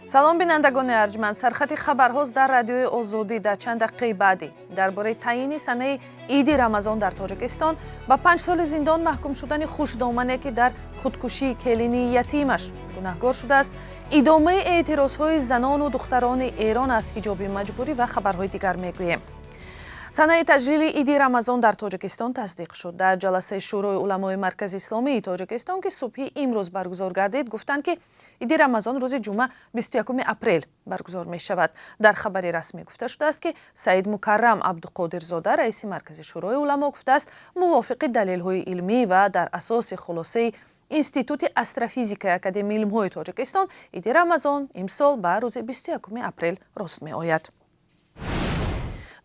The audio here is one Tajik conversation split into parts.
Салом, бинандагони арҷманд. Сархати хабарҳост дар Радиои Озодӣ дар чанд дақиқаи баъдӣ. Дар бораи таъйини санаи Иди Рамазон дар Тоҷикистон, ба 5 соли зиндон маҳкум шудани хушдомане, ки дар худкушии келини ятимаш гунаҳгор шудааст, идомаи эътирозҳои занону духтарони Эрон аз ҳиҷоби маҷбурӣ ва хабарҳои дигар мегӯем. Санаи таҷлили Иди Рамазон дар Тоҷикистон тасдиқ шуд. Дар ҷаласаи Шӯрои уламои Маркази Исломии Тоҷикистон, ки субҳи имрӯз баргузор гардид, гуфтанд, ки Иди Рамазон рӯзи ҷумъа, 21 апрел баргузор мешавад. Дар хабари расмӣ гуфта шудааст, ки Саид Мукаррам Абдуқодирзода, раиси Маркази Шӯрои уламо, гуфтааст, мувофиқи далелҳои илмӣ ва дар асоси хулосаи Институти астрофизикаи Академияи илмҳои Тоҷикистон, Иди Рамазон имсол ба рӯзи 21 апрел рост меояд.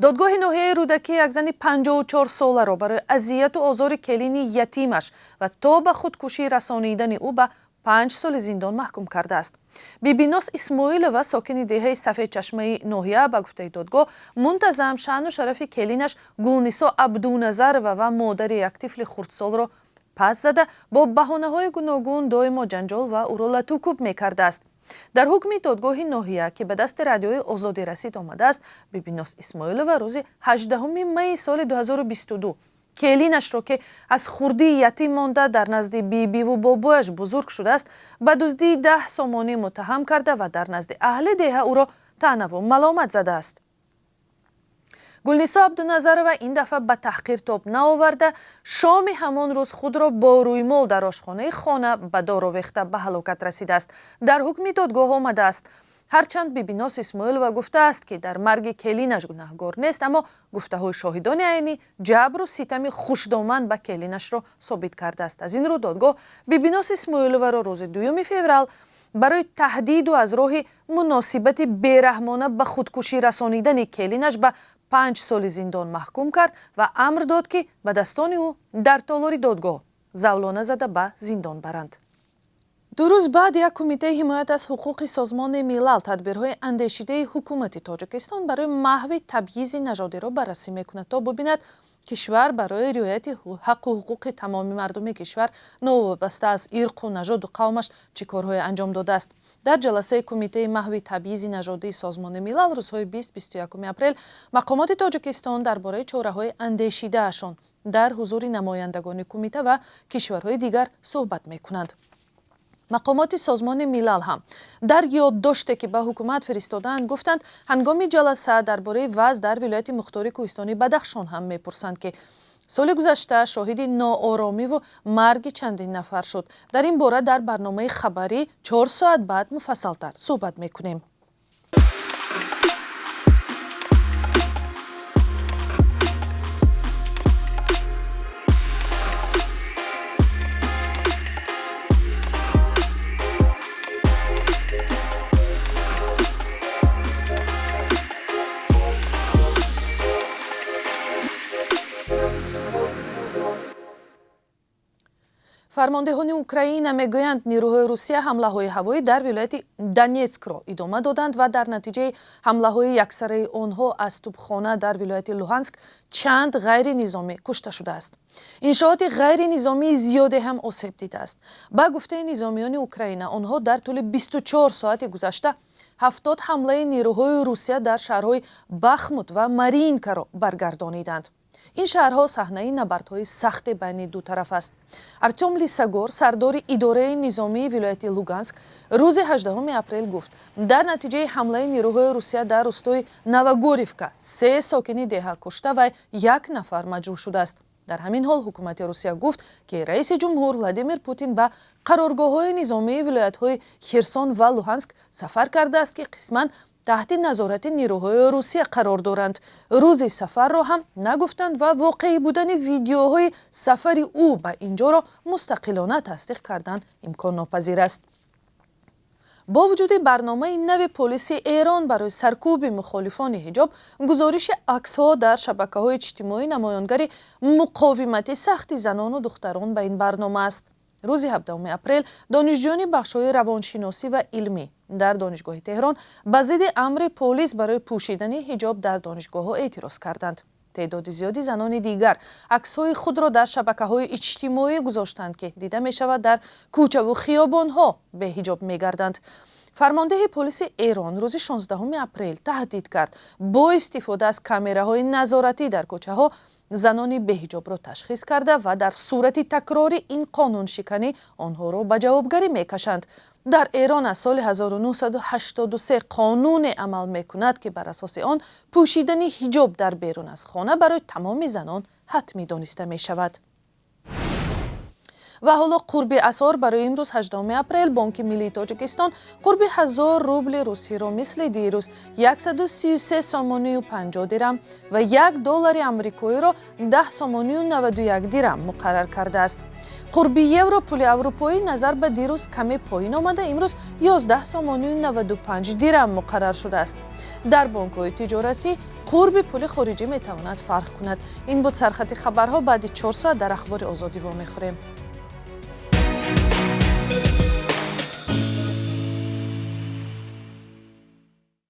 Додгоҳи ноҳияи Рӯдакӣ як зани 54 соларо барои азияту озори келини ятимаш ва то ба худкушӣ расонидани ӯ ба 5 соли зиндон маҳкум кардааст. Бибинос Исмоилова, сокини деҳаи Сафедчашмаи ноҳия, ба гуфтаи додгоҳ, мунтазам шаъну шарафи келинаш Гулнисо Абдуназарова ва модари як тифли хурдсолро пас зада, бо баҳонаҳои гуногун доимо ҷанҷол ва ӯро латукӯб мекардааст. Дар ҳукми додгоҳи ноҳия, ки ба дасти Радиои Озодӣ расид, омадааст, Бибинос Исмоилова рӯзи 18 майи соли 2022 келинашро, ки аз хурдии ятим монда, дар назди бибиву бобояш бузург шудааст, ба дуздии 10 сомонӣ муттаҳам карда ва дар назди аҳли деҳа ӯро таънаву маломат задааст. Гулнисо Абдуназарова ин дафъа ба таҳқир тоб наоварда, шоми ҳамон рӯз худро бо рӯймол дар ошхонаи хона ба дор овехта, ба ҳалокат расидааст, дар ҳукми додгоҳ омадааст. Ҳарчанд Бибинос Исмоилова гуфтааст, ки дар марги келинаш гунаҳгор нест, аммо гуфтаҳои шоҳидони айнӣ ҷабру ситами хушдоман ба келинашро собит кардааст. Аз ин рӯ додгоҳ Бибинос Исмоиловаро рӯзи 2 феврал барои таҳдиду аз роҳи муносибати бераҳмона ба худкушӣ расонидани келинаш ба 5 соли зиндон маҳкум кард ва амр дод, ки ба дастони ӯ дар толори додгоҳ завлона зада, ба зиндон баранд. 2 рӯз баъд як кумитаи ҳимоят аз ҳуқуқи Созмони Милал тадбирҳои андешидаи ҳукумати Тоҷикистон барои маҳви табъизи нажодиро баррасӣ мекунад, то бубинад, кишвар барои риояти ҳаққу ҳуқуқи тамоми мардуми кишвар, новобаста аз ирқу нажоду қавмаш, чӣ корҳое анҷом додааст. Дар ҷаласаи кумитаи маҳви табъизи нажодии Созмони Милал рӯзҳои 20-21 апрел мақомоти Тоҷикистон дар бораи чораҳои андешидаашон дар ҳузури намояндагони кумита ва кишварҳои дигар суҳбат мекунанд. Мақомоти Созмони Милал ҳам дар ёддоште, ки ба ҳукумат фиристодаанд, гуфтанд, ҳангоми ҷаласа дар бораи вазъ дар вилояти мухтори кӯҳистони Бадахшон ҳам мепурсанд, ки соли гузашта шоҳиди нооромиву марги чандин нафар шуд. Дар ин бора дар барномаи хабарӣ 4 соат баъд муфассалтар суҳбат мекунем. Фармондеҳони Украина мегӯянд, нирӯҳои Русия ҳамлаҳои ҳавоӣ дар вилояти Донецкро идома доданд ва дар натиҷаи ҳамлаҳои яксараи онҳо аз тӯбхона дар вилояти Луҳанск чанд ғайринизомӣ кушта шудааст, иншооти ғайринизомии зиёде ҳам осеб дидааст. Ба гуфтаи низомиёни Украина, онҳо дар тӯли 24 соати гузашта 70 ҳамлаи нирӯҳои Русия дар шаҳрҳои Бахмут ва Мариинкаро баргардониданд. Ин шаҳрҳо саҳнаи набардҳои сахте байни ду тараф аст. Артём Лисагор, сардори идораи низомии вилояти Луганск, рӯзи 18 апрел гуфт, дар натиҷаи ҳамлаи нирӯҳои Русия дар рустои Новогоревка се сокини деҳа кушта ва як нафар маҷрӯҳ шудааст. Дар ҳамин ҳол ҳукумати Русия гуфт, ки раиси ҷумҳур Владимир Путин ба қароргоҳҳои низомии вилоятҳои Херсон ва Луҳанск сафар кардааст, ки қисман таҳти назорати нирӯҳои Русия қарор доранд. Рӯзи сафарро ҳам нагуфтанд ва воқеӣ будани видеоҳои сафари ӯ ба инҷоро мустақилона тасдиқ кардан имконнопазир аст. Бо вуҷуди барномаи нави полиси Эрон барои саркӯби мухолифони ҳиҷоб, гузориши аксҳо дар шабакаҳои иҷтимоӣ намоёнгари муқовимати сахти занону духтарон ба ин барнома аст. Рӯзи 17 апрел донишҷӯёни бахшҳои равоншиносӣ ва илмӣ дар Донишгоҳи Теҳрон ба зидди амри полис барои пӯшидани ҳиҷоб дар донишгоҳҳо эътироз карданд. Теъдоди зиёди занони дигар аксҳои худро дар шабакаҳои иҷтимоӣ гузоштанд, ки дида мешавад, дар кӯчаву хиёбонҳо беҳиҷоб мегарданд. Фармондеҳи полиси Эрон рӯзи 16 апрел таҳдид кард, бо истифода аз камераҳои назоратӣ дар кӯчаҳо занони беҳиҷобро ташхис карда ва дар сурати такрори ин қонуншиканӣ онҳоро ба ҷавобгарӣ мекашанд. Дар Эрон аз соли 1983 қонуне амал мекунад, ки бар асоси он пӯшидани ҳиҷоб дар берун аз хона барои тамоми занон ҳатмӣ дониста мешавад. Ва ҳоло қурби асъор барои имрӯз, 18 апрел. Бонки миллии Тоҷикистон қурби 1000 рубли русиро мисли дирӯз 133 сомонию 50 дирам ва 1 доллари амрикоиро 10 сомонию 91 дирам муқаррар кардааст. Қурби евро, пули аврупоӣ, назар ба дирӯз каме поин омада, имрӯз 11 сомонию 95 дирам муқаррар шудааст. Дар бонкҳои тиҷоратӣ қурби пули хориҷӣ метавонад фарқ кунад. Ин буд сархати хабарҳо. Баъди 4 соат дар Ахбори Озодӣ вомехӯрем.